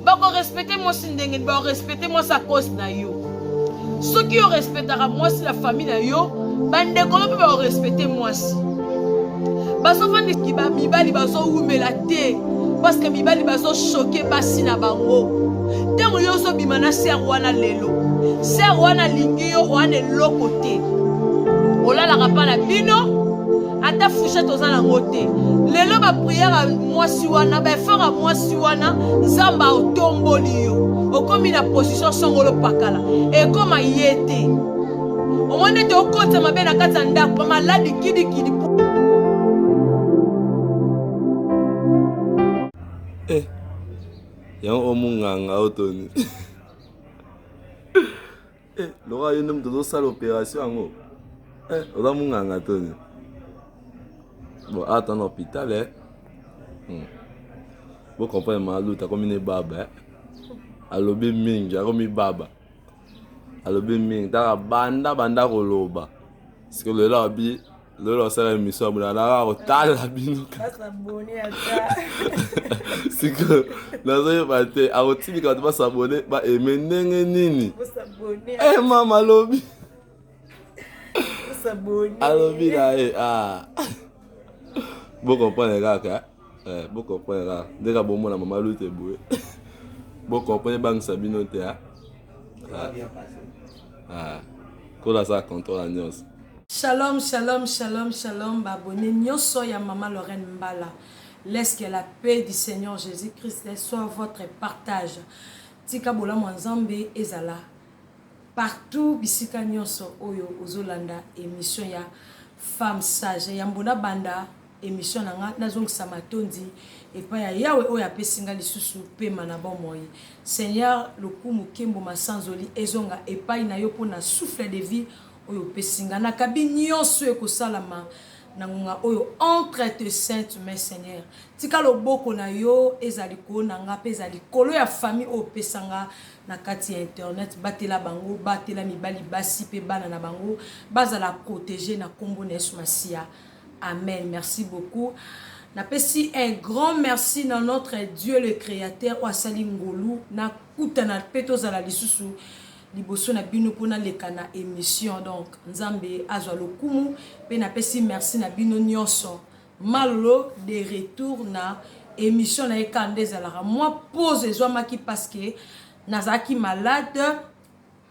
Bakorespecte mwasi ndenge nini? Bakorespecte mwasi a cause na yo. Soki yo respectaka mwasi na famille na yo, bandeko no mpe bakorespecte mwasi. Bazofandisi mibali bazowumela te parce que mibali bazochoke basi na bango. Ntango yo ozobima na sere wana lelo, sere wana alingi yo wana eloko te, olalaka mpa na bino ata fourchette oza nango te. Lelo bapriere ya mwasi wana, baeffort ya mwasi wana, Nzambe aotomboli yo, okomi na position songolo pakala, ekoma ye te. Omoni ete okotisa mabe na kati ya ndako, maladi kidikidi. Eh, yango omunganga otoni Eh, lokola yo nde moto ozosala operation yango eh, oza monganga to nini bon ata na hôpital eh. hmm. bocomprendre maluta akomi ne baba eh. Alobi mingi akomi baba, alobi mingi taka banda banda koloba siko lelo abi lelo asala émission ya boye nalaka kotala bino siko nazoyeba te akotindika bato basabone baeme ndenge nini. Eh, mama alobi alobi na ye ah. Bocomprendre kaka eh, bocomprendre kaka ndenge bomona mama lute boye, bocomprendre ebangisa bino te. Ah. Ah. Kola aza contrôle ya nyonso. Shalom, shalom, shalom, shalom, ba abonné nyonso ya Mama Lorraine Mbala. Laisse que la paix du Seigneur Jésus-Christ soit votre partage. Tika bolamu ya Nzambe ezala partout bisika nyonso oyo ozolanda émission ya Femme Sage. Yambo na banda émission na nga, nazongisa matondi epai ya Yawe oyo apesi nga lisusu pema na bomoi. Seigneur, lokumu, nkembo, masanzoli ezonga epai na yo mpona souffle de vie oyo opesi nga. Nakabi nyonso ekosalama na ngonga oyo entre tes saintes mains. Seigneur, tika loboko na yo eza likolo na nga mpe eza likolo ya famille oyo opesa nga na kati ya internet. Batela bango, batela mibali, basi mpe bana na bango, bazala protégé na nkombo na Yesu Masiya. Amen. Merci beaucoup. Napesi un grand merci na notre Dieu le Créateur oyo asali ngolu nakutana mpe tozala lisusu liboso na bino mpo naleka na émission. Donc Nzambe azwa lokumu mpe napesi merci na bino nyonso. Malolo de retour na émission na ye. Kaka nde ezalaka, mwa pause ezwamaki parce que nazalaki malade.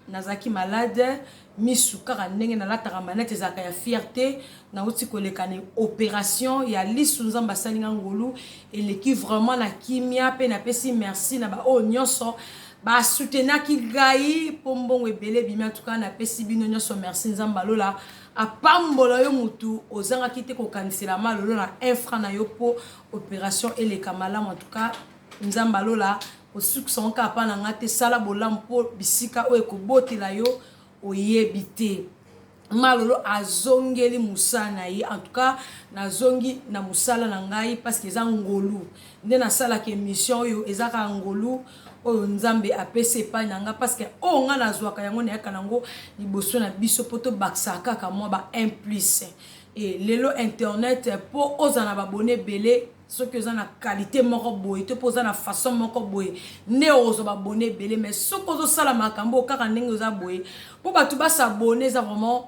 Nazalaki malade misu, kaka ndenge nalataka manete ezalaka ya fierté. Nauti koleka na opération ya lisu. Nzambe asali nga ngolu, eleki vraiment na kimia mpe napesi merci na baoyo nyonso basoutenaki ngai mpo mbongo ebele ebimi. Antuka napesi bino nyonso merci. Nzambe alola apambola yo mutu ozangaki te kokanisela Malolo na un franc na yo mpo opération eleka malamu. Antuka Nzambe alola kosukisa ngo kaka mpa na nga te. Sala bolamu mpo bisika oyo ekobotela yo oyebi te. Malolo azongeli mosala na ye. En tout cas nazongi na mosala na ngai parce que eza ngolu nde nasalaka émission oyo. Eza kaka ngolu oyo Nzambe apesi epai na nga parce que oyo nga nazwaka yango, nayaka nango liboso na biso mpo tobakisaka kaka mwa ba 1 plus. E lelo internet, mpo ozala na babone ebele, soki oza na qualité moko boye to mpo oza na façon moko boye nde okozwa babone ebele. Mais soki ozosala makambo kaka ndenge oza boye, mpo bato basabone eza vraiment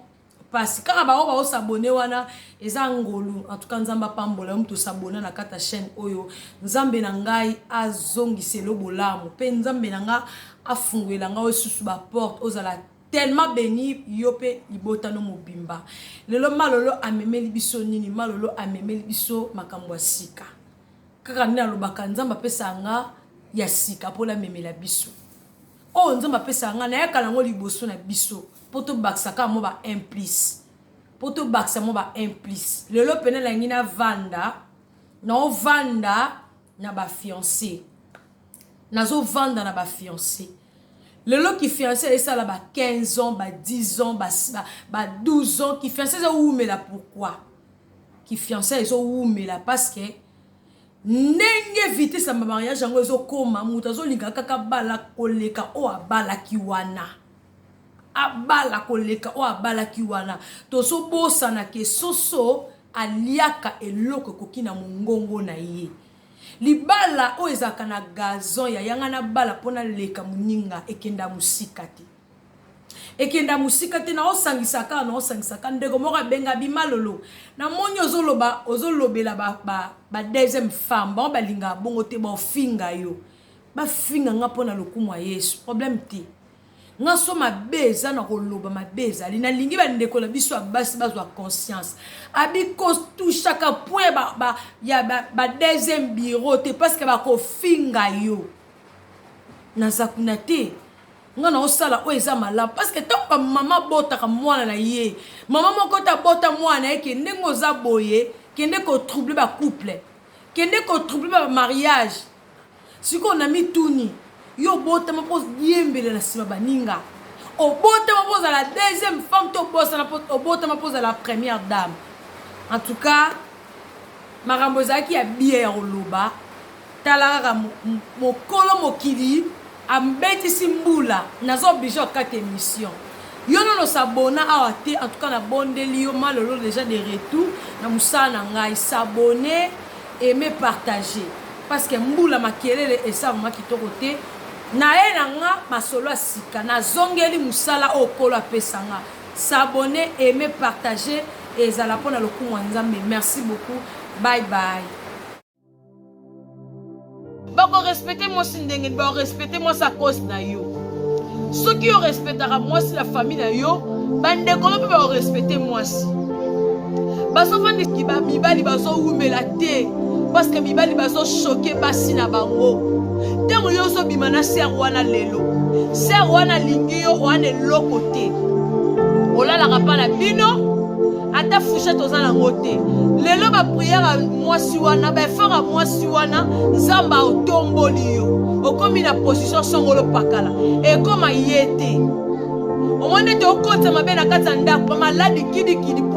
pasi. Kaka bango baosabone wana eza ngolu. En tout cas Nzambe apambola yo moto osabona na kati ya chaîne oyo. Nzambe na ngai azongiselo bolamu mpe Nzambe na ngai afungolela ngai oyo susu baporte. Ozala tellement béni, yo mpe libotano mobimba. Lelo Malolo amemeli biso nini? Malolo amemeli biso makambo ya sika. Kaka nde alobaka, Nzambe apesaka nga ya sika mpona amemela biso oyo Nzambe apesaka nga, nayaka nango liboso na biso mpo tobakisa kaka mwa ba 1 plus, mpo tobakisa mwa ba 1 plus. Lelo pene nalingi navanda, naovanda na bafiancé, nazovanda na bafiancé. Lelo kifiancé esala ba 15 ans, ba 10 ans, ba 12 ans. Kifiancé ezowumela. Pourquoi kifiancé ezowumela? Parce que ndenge vitesse ya mariage yango ezokóma, moto azolinga kaka bala koleka oyo abalaki wana, abala koleka oyo abalaki wana. Tozobosana ke soso aliaka eloko ekoki na mongongo na ye. Libala oyo ezalaka na gazon yaya nga nabala mpo naleka moninga ekenda mosika te. Ekenda mosika te naosangisa kaka naosangisa kaka ndeko moko abenga bima lolo namoni ozoloba ozolobela ba, ba, ba deuxième femme bango balingaka bongo te baofinga yo bafinga nga mpo na lokumu ya yesu problème te Nga so mabe eza na koloba mabe ezali nalingi bandeko na biso ya basi bazwa conscience abi kotushaka point ba, ba, ya ba, ba deuxième bureau te parce que bakofinga yo naza kuna te nga naosala oyo eza malamu parce que ntango bamama abotaka mwana na ye mama moko te abota mwana na ye ke ndenge oza boye kende kotrouble bacouple kende kotrouble bamariage Sikoyo na mituni, yo obotama mpo odiembela na sima baninga? Obotama mpo ozala deuxième femme to obosana mpo obotama mpo ozala première dame? En tout cas, makambo ezalaki ya bien ya koloba. Tala kaka mokolo mokili ambetisi mbula, naza oblige okata emission. Yo nono s'abonna awa te, en tout cas nabondeli yo malolo deja de retour na mosala na ngai, s'abonner aimer partager parce que mbula makelele eza vraiment kitoko te naye na nga masolo ya sika nazongeli mosala oyo kolo apesa nga s'abonner aimer partager ezala mpo na lokumu ya nzambe merci beaucoup bye bye bakorespecte mwasi ndenge nini bakorespecte mwasi a cause na yo soki yo respectaka mwasi na famille na yo bandeko no mpe bakorespecte mwasi bazofandisi mibali bazowumela te parceke mibali bazochoke basi na bango ntango yo ozobima na ser wana lelo ser wana alingi yo wana eloko te olalaka mpa na bino ata fouchette oza nango te lelo bapriere ya mwasi wana baeffort ya mwasi wana nzambe otomboli yo okomi na position songolo pakala ekoma ye te omoni ete okotisa mabe na kati ya ndako bamaladi kidikidi.